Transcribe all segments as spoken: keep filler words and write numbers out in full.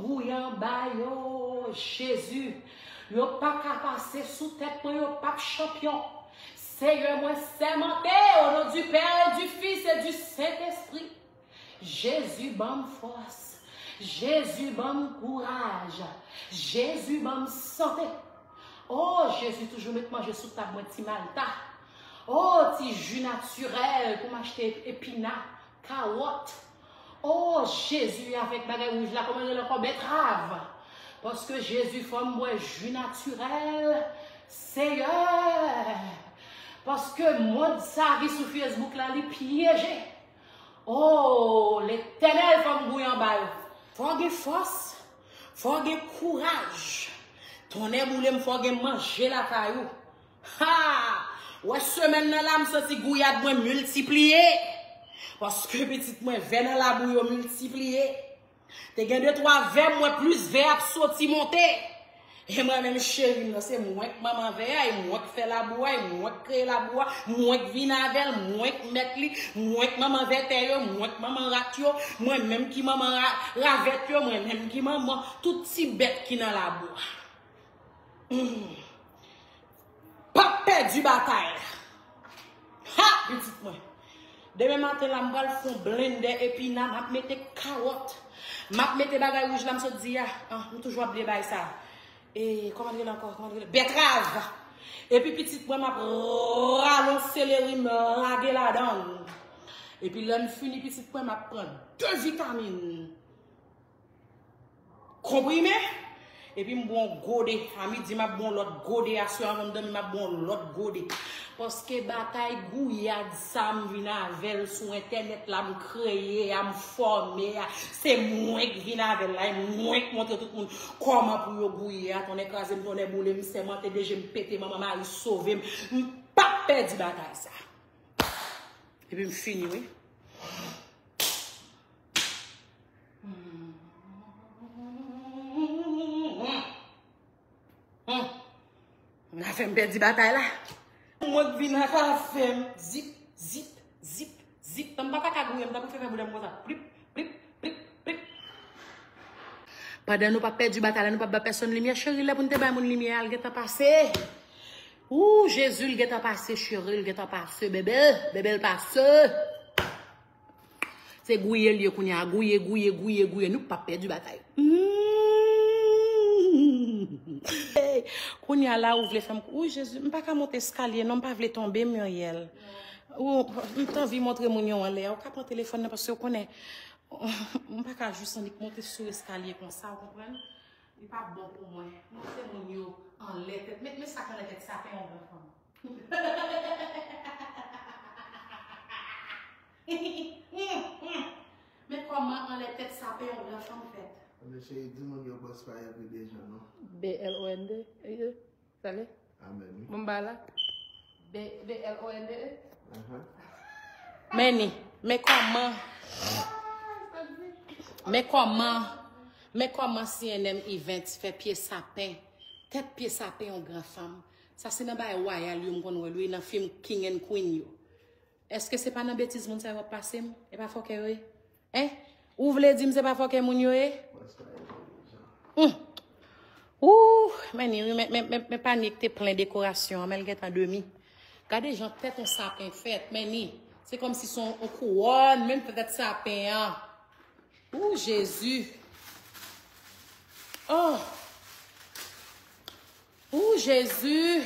Gouye anba yo, Jezi. Yo pa ka pase sou tèt mwen, yo p ap chanpyon. Seyè, mwen sèmante, o non di Pè e di Fis e di Sentespri. Jezi, ban m fòs. Jezi, ban m kouraj. Jezi, ban m sante. O, Jezi, toujou met manje sou tab mwen, ti malta. O, ti ji natirèl pou m achte epina, kawòt. O, Jezi, avèk bagay wouj la, kòman l rele ankò? Betrav. Paske Jezi fè m bwè ji natirèl, Seyè. Paske mond sa ki sou Facebook la, li pyeje. O, Letènèl, fò m gouye anba yo. Fò w gen fòs, fò w gen kouraj. Tonnè boule m, fò w gen manje lakay ou. Ha! Wè semèn nan la, m santi gouyad mwen miltipliye. Paske pitit mwen vè nan labou yo miltipliye. Te gen de twa vè, m wè plis vè ap soti monte. E mwen menm cheri m nan, se mwen k manman vè a, e mwen k fè labou a, e mwen k kreye labou a, mwen k vin avè l, mwen k mèt li, mwen k manman vè tè yo, mwen k manman rat yo, mwen menm ki manman ra, ravèt yo, mwen menm ki manman tout ti bèt ki nan labou a. Hmm. P ap pèdi batay la. Ha, pitit mwen. Demen maten la, m pral fè yon blendè epina, m ap mete kawòt. M ap mete bagay wouj la, m sot di a. Ah, m toujou ap bliye bagay sa. E, kòman l rele ankò? Kòman l rele? Betrav. Epi pitit mwen, m ap rale yon seleri, m lage ladan l. Epi lè m fini, pitit mwen, m ap pran de vitamin. Konprime, epi m bwè yon gode. A midi, m ap bwè yon lòt gode. Aswè, anvan m dòmi, m ap bwè yon lòt gode. Paske batay gouyad sa m vin avè l sou entènèt la, m kreye a, m fòme a, se mwen k vin avè l la, e mwen k montre tout moun kòman pou yo gouye a. Tonnè kraze m, tonnè boule m, sèmante, de je m pete, manman mari sove m. M p ap pèdi batay sa. Epi m fini, wi. Hmm. N a fè m pèdi batay la. Mwen k vin ak afè m. Zip, zip, zip, zip. Tann papa ka gouye m, tankou fè fè boudè m konsa. Plip, plip, plip, plip. Pandan nou p ap pèdi batay la, nou p ap ba pèsonn limyè. Cheri, lè pou n te bay moun limyè a, l gentan pase. Ou, Jezi, l gentan pase, cheri, l gentan pase, bebe, bebe, l pase. Se gouye l ye kounye a, gouye, gouye, gouye, gouye, nou p ap pèdi batay. Hmm. Hey, kounye a la, ou vle fè m, ou, Jezi, m pa ka monte eskalye, non, m pa vle tonbe, Muriel. Ou, m t anvi montre moun yo anlè a, ou ka pran telefòn nan, paske ou konnen, m pa ka jis annik monte sou eskalye konsa, ou konprann? Li pa bon pou mwen. Montre moun yo anlè tèt. Men, men sa k anlè tèt sa, fè yon gran fanm. Men kòman anlè tèt sapen yon gran fanm fèt? Ebyen, cheri, di moun yo bòs pa epi deja, non? B L O N D, eh, sa le? Amèn, wi. Bon, ba la. B, B L O N D E? Ahan. Men ni, men kòman, men kòman, men kòman C N M Events fè pye sapen, tèt pye sapen yon gran fanm? Sa se nan bagay wayal yo m konn wè l, wi, nan fim King and Queen yo. Èske se pa nan betiz moun sa yo ap pase m? E pa fòkè yo ye? Hein? Ou vle di m se pa fòkè moun yo ye? Hum. Ouh, men ni, wi, men, men, men, men panye k te plen dekorasyon an, men l gentan demi. Gade jan tèt yon sapen fèt, men ni. Se kòmsi se yon, yon kouwòn, menm tèt sapen an. Ouh, Jezi. Oh. Ouh, Jezi.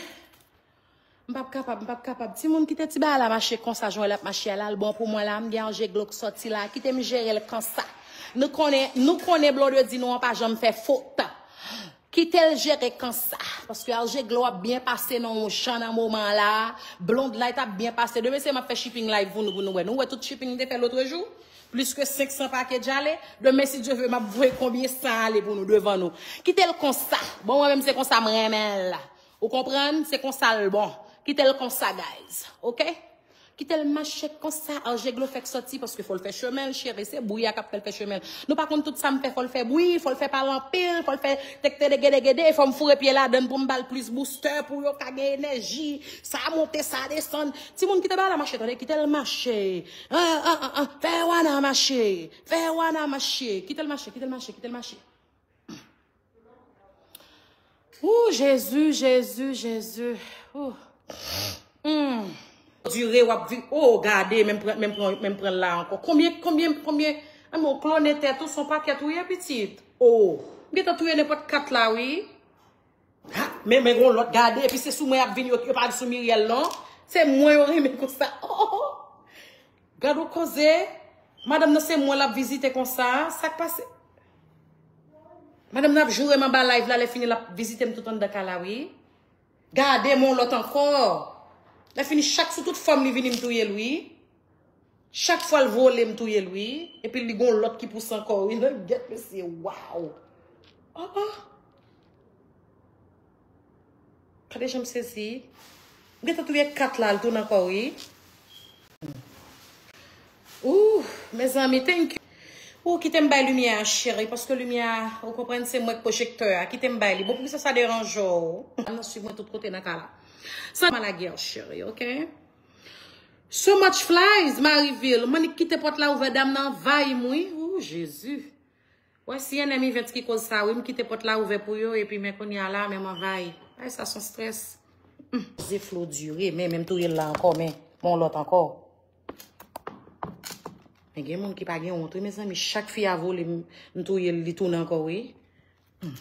M p ap kapab, m p ap kapab. Timoun, kite ti bagay la mache konsa, jan l ap mache a la, l bon pou mwen la, m gen Arjeglo k sòti la, kite m jere l konsa. Nou konnen, nou konnen Blondedy nou an pa janm fè fot. Kite l jere konsa, paske Arjeglo ap byen pase nan yon jan nan moman la, Blondlight ap byen pase. Demen se m ap fè shipping live pou nou, pou nou wè. Nou wè tout shipping m te fè lotrejou? Plis ke senk san pakèt ale. Demen, si Dye vle, m ap voye konbyen sa ale pou nou, devan nou. Kite l konsa. Bon, mwen menm se konsa m renmen l. Ou konprann? Se konsa l bon. Kite l konsa, guys. Oke? Kite l mache konsa. Arjeglo fèk sòti paske fò l fè chemen l, cheri. Se bri a k ap fè l fè chemen l. Nou pa konn tout sa m fè, fò l fè bri, fò l fè pale anpil, fò l fè tekte degedegede, fò m foure pye ladann pou m ba l plis booster pou yo ka gen enèji. Sa monte, sa desann. Timoun, kite bagay la mache, tande, kite l mache. An, an, an, an. Fè wana mache. Fè wana mache. Kite l mache, kite l mache, kite l mache. Ooh, Jezi, Jezi, Jezi. Ooh. Hmm. Dire w ap vi-, oh, gade, menm pran, menm pran, menm pran la ankò. Konbyen, konbyen, konbyen, ah, men w klone tèt ou, se yon pakèt ou ye, pitit. Oh, m gentan touye nenpòt kat la, wi. Ha, men, men gon lòt gade, epi se sou mwen y ap vin, yo, yo pa sou Miryèl, non. Se mwen yo renmen konsa. Oh, oh, oh. Gad yon koze. Madanm nan se mwen l ap vizite konsa. Sa k pase? Madanm nan ap joure m anba live la, lè fini l ap vizite m tout anndan kay la, wi. Gade m yon lòt ankò. Lè fini, chak sou tout fòm li vini m touye l, wi. Chak fwa l vole m touye l, wi. Epi li gon lòt ki pouse ankò, wi. Nan gèt mesye, waw. Oh, oh. Gade jan m sezi. M gentan touye kat la, l tounen ankò, wi. Ooh, mezanmi, thank you. Ou kite m bay limyè a, cheri, paske limyè a, ou konprann, se mwen k pwojektè a. Kite m bay li. Bon, poukisa sa deranje w? Nan swiv mwen tout kote nan kay la. San malagè, cheri, ok? So much flies, Marieville. Manik kite pòt la ouvè, dam nan anvayi m, wi. Ooh, Jezi. Wè, si ennmi vent ki koz sa, wi, m kite pòt la ouvè pou yo, epi men kounye a la, men m anvayi. Ay, sa son strès. Hmm. Ze Flo dire, men, men m touye l la ankò, men, men yon lòt ankò. Men gen moun ki pa gen wont, wi, mezanmi. Chak fi a vole, m, m touye l, li tounen ankò, wi. Hmm.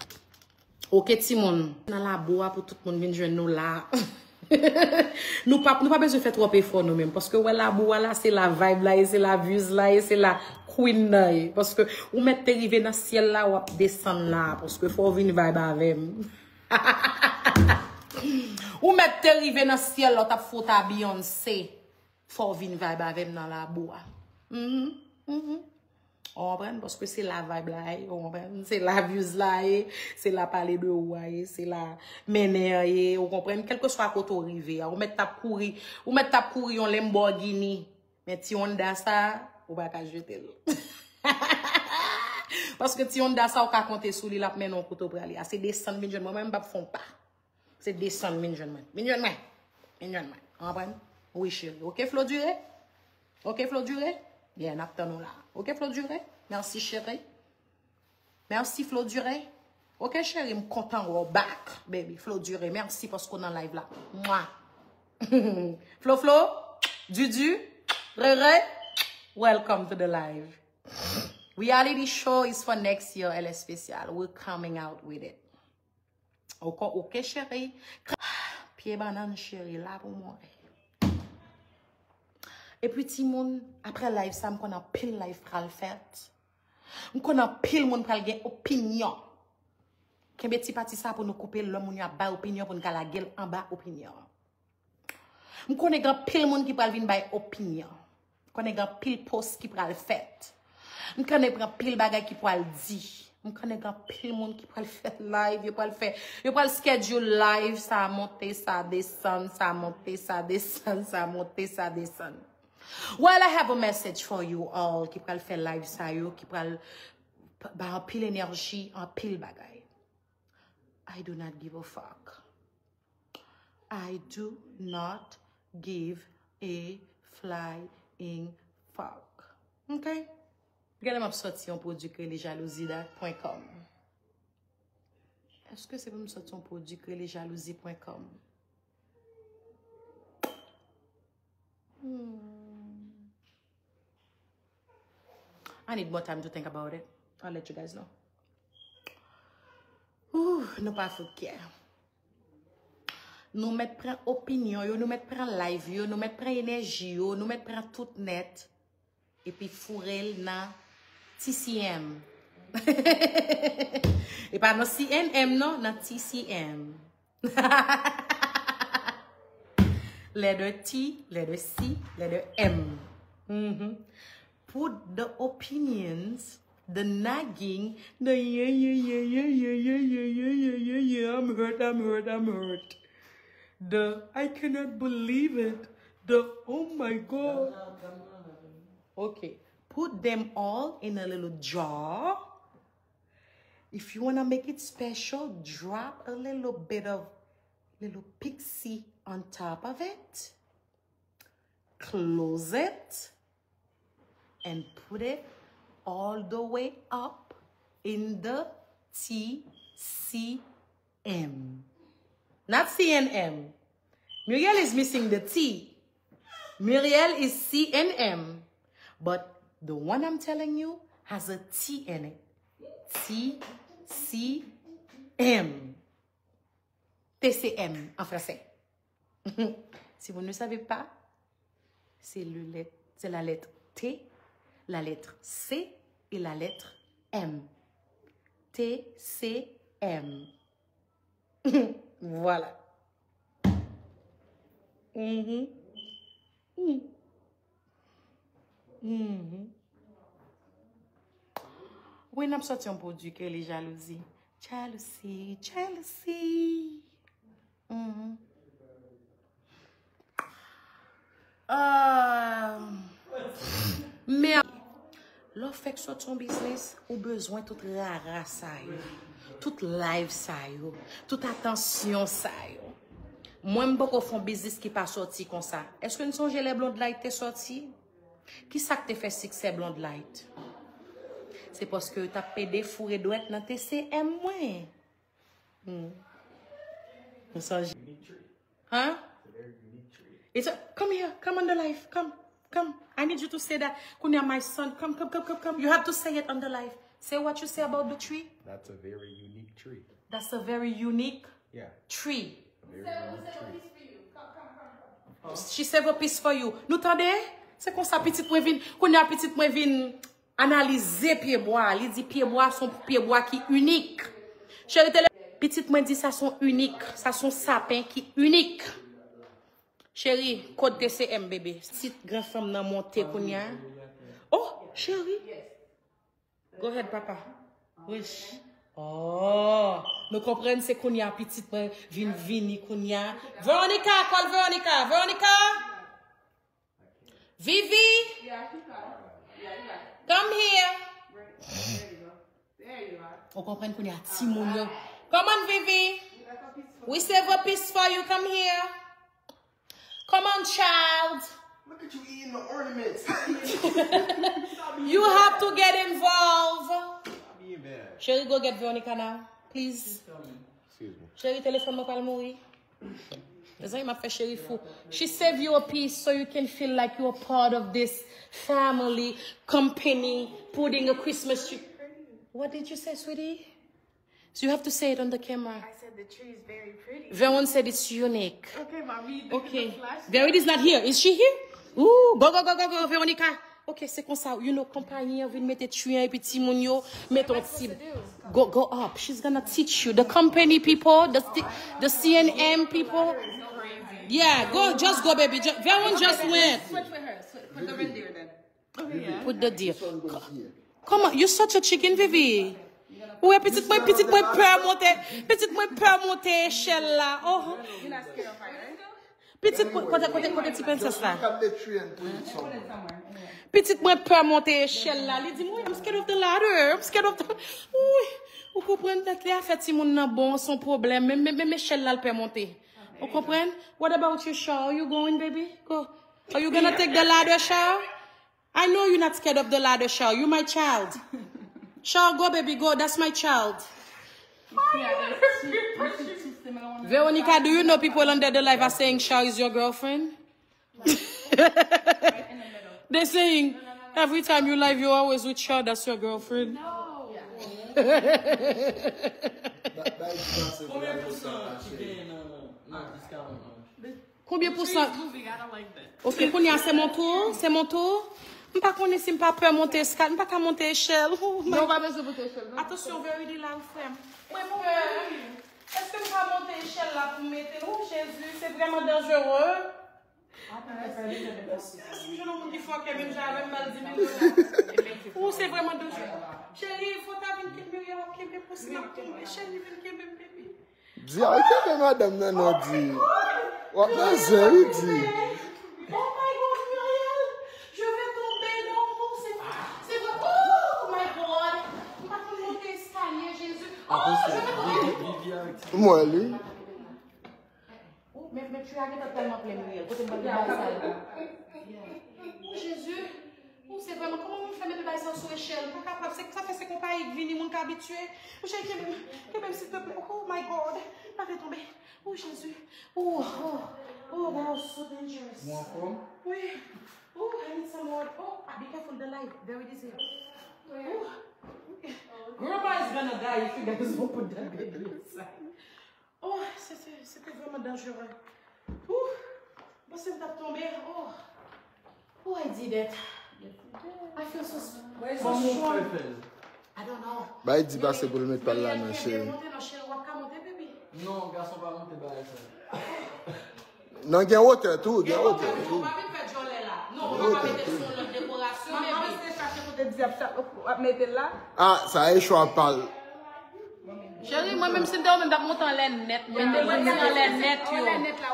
Ok, timoun. Nan labo a pou tout moun vin jwenn nou la. Nou pa, nou pa bezwen fè twòp efò nou menm. Paske wè labo a la, se la vibe la ye, se la views la ye, se la queen nan ye. Paske ou mèt te rive nan syèl la, w ap desann la. Paske fò w vin vibe avè m. Ou mèt te rive nan syèl la, w t ap fwote a Beyoncé. Fò w vin vibe avè m nan labo a. Mhm, mhm. Ou konprann? Paske se la vibe la ye, ou konprann? Se la views la ye, se la pale de ou a ye, se la mennen an ye, ou konprann? Kèlkeswa kote w rive a, ou mèt t ap kouri, ou mèt t ap kouri yon Lamborghini. Men ti Honda sa, ou pa ka jete l. Paske ti Honda sa, ou ka konte sou li, l ap mennen w kote w prale a. Se desann vin jwenn mwen, mwen m p ap fè yon pa. Se desann, vin jwenn mwen. Vin jwenn mwen. Vin jwenn mwen. Ou konprann? Wi, cheri. Ok, Flo Dure? Ok, Flo Dure? Yeah, n ap tann ou la. Ok, Flo Dure? Mèsi, cheri. Mèsi, Flo Dure. Ok, cheri, m kontan wè w back, baby. Flo Dure, mèsi paske w nan live la. Mwa. Flo Flo, Dudu, Rere, welcome to the live. Reality show is for next year, L Spécial. We're coming out with it. Ok, ok, cheri. Pye bannann, cheri, la pou mwen. Epi, timoun, apre live sa, m konn anpil live pral fèt. M konn anpil moun pral gen opinyon. Kenbe ti pati sa pou nou koupe lè moun yo ap bay opinyon pou n ka lage l anba opinyon. M konnen gen anpil moun ki pral vin bay opinyon. M konnen gen anpil post ki pral fèt. M konnen gen anpil bagay ki pral di. M konnen gen anpil moun ki pral fè live, yo pral fè, yo pral schedule live, sa monte, sa desann, sa monte, sa desann, sa monte, sa desann. Well, I have a message for you all ki pral fè live sa yo, ki pral p-, bay anpil enèji, anpil bagay. I do not give a fuck. I do not give a flying fuck. Ok? Genlè m ap sòti yon pwodui k rele jalouzi dot com. Èske se pou m sòti yon pwodui k rele jalouzi dot com? Hmm. I need more time to think about it. I'll let you guys know. Ooh, nou pa fout kè. Nou mèt pran opinyon yo, nou mèt pran live yo, nou mèt pran enèji yo, nou mèt pran tout nèt. Epi foure l nan T C M. E pa nan C N M non, nan T C M. Letter T, letter C, letter M. Mhm. Put the opinions, the nagging, the yeah, yeah, yeah, yeah, yeah, yeah, yeah, yeah, yeah, yeah, yeah, I'm hurt, I'm hurt, I'm hurt. The I cannot believe it. The oh my God. Okay. Put them all in a little jar. If you wanna make it special, drop a little bit of little pixie on top of it. Close it and put it all the way up in the T C M. Not C and M. Muriel is missing the T. Muriel is C and M. But the one I'm telling you has a T in it. T C M. T C M en français. Si vous ne savez pas, c'est le let- c'est la lettre T, la lettre C et la lettre M. T C M. Voilà. Mhm. Mm. Mhm. Wi, n ap sòti yon pwodui ke li jalouzi. Jalouzi, jalouzi. Mhm. Ah, men lè w fèk sòti yon biznis, ou bezwen tout rara sa yo, tout live sa yo, tout atansyon sa yo. Mwen, m poko fè yon biznis ki pa sòti konsa. Èske n sonje lè Blonde Light te sòti? Ki sa k te fè siksè Blonde Light? Se paske yo t ap pede foure dwèt nan T C M mwen. Hmm. Nou sonje. Huh? It's a, come here. Come on the live. Come. Come. I need you to say that. Kounye a, my son. Come, come, come, come, come. You have to say it on the live. Say what you say about the tree. That's a very unique tree. That's a very unique Yeah. tree. A very unique tree. She save a piece for you. Nou tande? Se konsa pitit mwen vin. Kounye a pitit mwen vin analize pyebwa. Li di pyebwa se yon pyebwa ki inik. Cheri, tele, pitit mwen di sa se yon inik. Sa se yon sapen ki inik. Cheri, kot T C M, bebe? Tit granfanm nan monte kounye a. Oh, cheri. Go ahead, papa. Wish. Oh, nou konprann se kounye a pitit mwen vin vini kounye a. Veronica, call Veronica. Veronica! Vivi! Come here. Ou konprann kounye a timoun yo. Come on, Vivi. We save a piece for you. Come here. Come on, child. Look at you eating the ornaments. Stop eating You have to get involved. Stop eating bad. Cheri, go get Veronica now, please. Excuse me. Cheri, telefòn mwen pral mouri. Mezanmi, m ap fè cheri fou. She save you a piece so you can feel like you're part of this family, company, putting a Christmas tree. What did you say, sweetie? So you have to say it on the camera. I said the tree is very pretty. Veron said it's unique. Okay, mommy, look at Okay. the flash. Veron is not here. Is she here? Ooh, go, go, go, go, go, Veronica. Ok, se konsa, you know, konpayi an vin mete tree an epi timoun yo mete yon ti. Go, go up. She's gonna teach you. The company people, the, sti- the C and M people. Yeah, go, just go, baby. Ju- Veron just went. Switch with her. Switch. Put the reindeer then. Put the deer. Come on, you such a chicken, Vivi. Ou wè pitit mwen, pitit mwen pè monte, pitit mwen pè monte echèl la. Oh. Pitit mwen, kote, kote, kote ti prensès la? Pitit mwen pè monte echèl la. Li di, "Mwen, I'm scared of the ladder. I'm scared of the." Wi, ou konprann tèt li afè timoun nan bon, se yon pwoblèm. Men, men, men echèl la, l pè monte. Ou konprann? What about you, Shaw? Are you going, baby? Go. Are you gonna take the ladder, Shaw? I know you're not scared of the ladder, Shaw. You my child. Shaw, go, baby, go. That's my child. Veronica, do you know people under the live are saying Shaw is your girlfriend? They're saying every time you live, you're always with Shaw, that's your girlfriend. Konbyen pousan ki genyen nan, nan diska an? Konbyen pousan? Ok, kounye a se mon tour, se mon tour. M pa konnen si m pa pè monte eskal, m pa ka monte echèl. Oh, my- Non, pa bezwen monte echèl, non. Atansyon, Verity la, ou frè m. Mwen pè, wi. Èske m ka monte echèl la pou m mete l? Oh, Jezi, se vrèman danjere. Jezi, m jwenn yon moun ki fòkè menm jan avè m, m ba l di mil dola. Oh, se vrèman danjere. Cheri, fò ta vin kenbe, w ap kenbe pou si m ap tonbe. Cheri, vin kenbe m, baby. Di a kenbe madanm nan non, Di. W ap nan zen, wi, Di. Oh my God, Muriel, je vais tomber, non, c'est, c'est vrai. Oh my God, m pa konn monte eskalye, Jezi. Oh, je vais tomber. Mwen, li. Oh, men, men, tree a gentan tèlman plen, Muriel. Kote m pral bay sa yo? Oh, Jezi. Se vrèman, kòman moun fè mete bagay sa sou echèl? M pa kapab. Se, sa fè se konpayi k vini, moun ka abitye. Ou cheri, kenbe m, kenbe m, silteplè. Oh my God. Pa vle tonbe. Oh, Jezi. Oh, oh. Oh, that was so dangerous. Ou anfòm? Wi. Oh, I need some water. Oh, ah, be careful the light. There it is here. Oh. Grandma is gonna die if you guys don't put that baby inside. Oh, se, se, se te vrèman danjere. Ouh, m panse m t ap tonbe. Oh, oh, I did it. I feel so s- Kòman w fè fè l? I don't know. Bay di pase pou l met pa l la nan, cheri. Monte non, cheri, w ap ka monte, baby. Non, gason pa monte bagay sa. Non, gen wotè tou, gen wotè tou. Ou pa vin fè djòlè la. Non, ou pa mete l sou lòt dekorasyon, baby. Manman, se chache kote dyab sa, w ap mete l la. Ah, sa e chwa pa l. Cheri, mwen menm si m te ou menm, m t ap monte anlè nèt, mwen. M te monte anlè nèt, yo.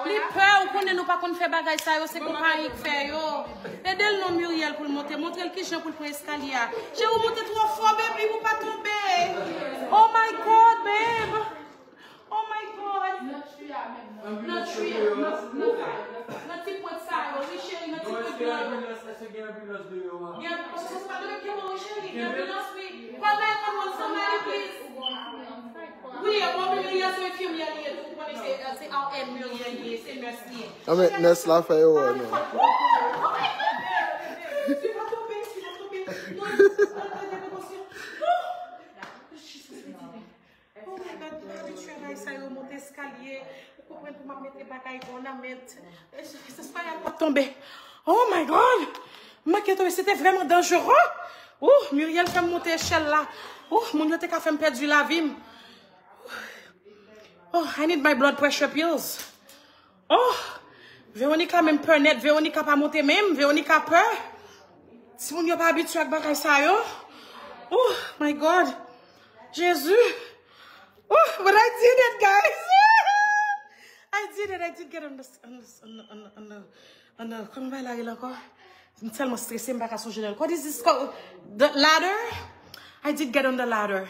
Li pè, ou konnen nou pa konn fè bagay sa yo, se konpayi k fè yo. Ede l non, Muriel, pou l monte, montre l kijan pou l pran eskalye a. Cheri, ou monte twò fò, baby, pou pa tonbe. Oh my God, babe. Oh my God. Nan tri a, nan, nan sa yo, nan, nan ti pwent sa yo, wi, cheri, nan ti pwent blan yo. Èske gen anbilans deyò a? Gen, paske se pa de menm ke mwen, wi, cheri, gen anbilans, wi. Call nine one one, somebody, please. Wi, e bon, Muriel se enfimyè li ye tou, ou konnen se, se R N Muriel li ye, se nurse li ye. Ah, men nurse la fè yo wè nou. Oh my God, m pa abitye bay sa yo, monte eskalye. Ou konprann pou m ap mete bagay ornament. Espayèl pa tonbe. Oh my God! M manke tonbe, se te vrèman danjere. Ouh, Muriel fè m monte echèl la. Ouh, moun yo te ka fè m pèdi lavi m. Oh, I need my blood pressure pills. Oh, Veronica menm pè nèt. Veronica pa monte menm. Veronica pè. Timoun yo pa abitye ak bagay sa yo. Oh my God. Jezi. Oh, but I did it, guys. I did it. I did get on the, on the, on the, on the, on the, on the, kòman bagay la rele ankò? M tèlman strese, m pa ka sonje nan. What is this called? The ladder? I did get on the ladder.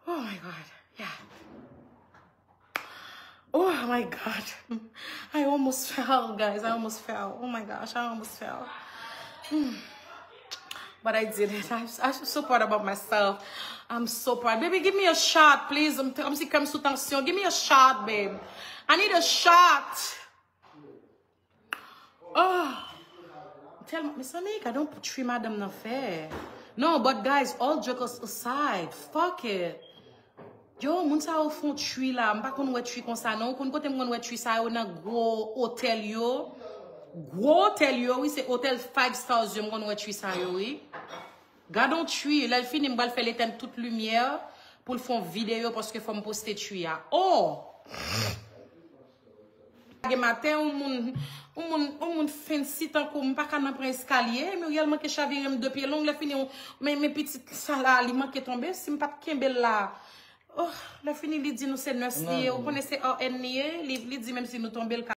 Oh my God. Yeah. Oh my God. I almost fell, guys. I almost fell. Oh my gosh, I almost fell. Hmm. But I did it. I'm, I'm so proud about myself. I'm so proud. Baby, give me a shot, please. I'm, I'm sou tansyon. Give me a shot, babe. I need a shot. Oh, tèlman, mezanmi, gade yon tri madanm nan fè. No, but guys, all jokes aside, fuck it. Yo, moun sa yo fè yon tri la, m pa konn wè tri konsa non. Ou konn kote m konn wè tri sa yo nan gwo otèl yo? Gwo otèl yo, wi, se otèl five stars yo m konn wè tri sa yo, wi. Gade yon tri, lè l fini, m pral fè l etèn tout limyè pou l fè yon videyo paske fò m poste tri a. Oh! Gen maten, yon moun, yon moun, yon moun fancy tankou m pa ka nan pran eskalye. Muriel manke chavire m de pye long, lè fini, men, men pitit sa la, li manke tonbe. Si m pa t kenbe l la, oh, lè fini, li di nou se nurse li ye. Ou konnen se R N li ye. Li, li di menm si nou tonbe, l ka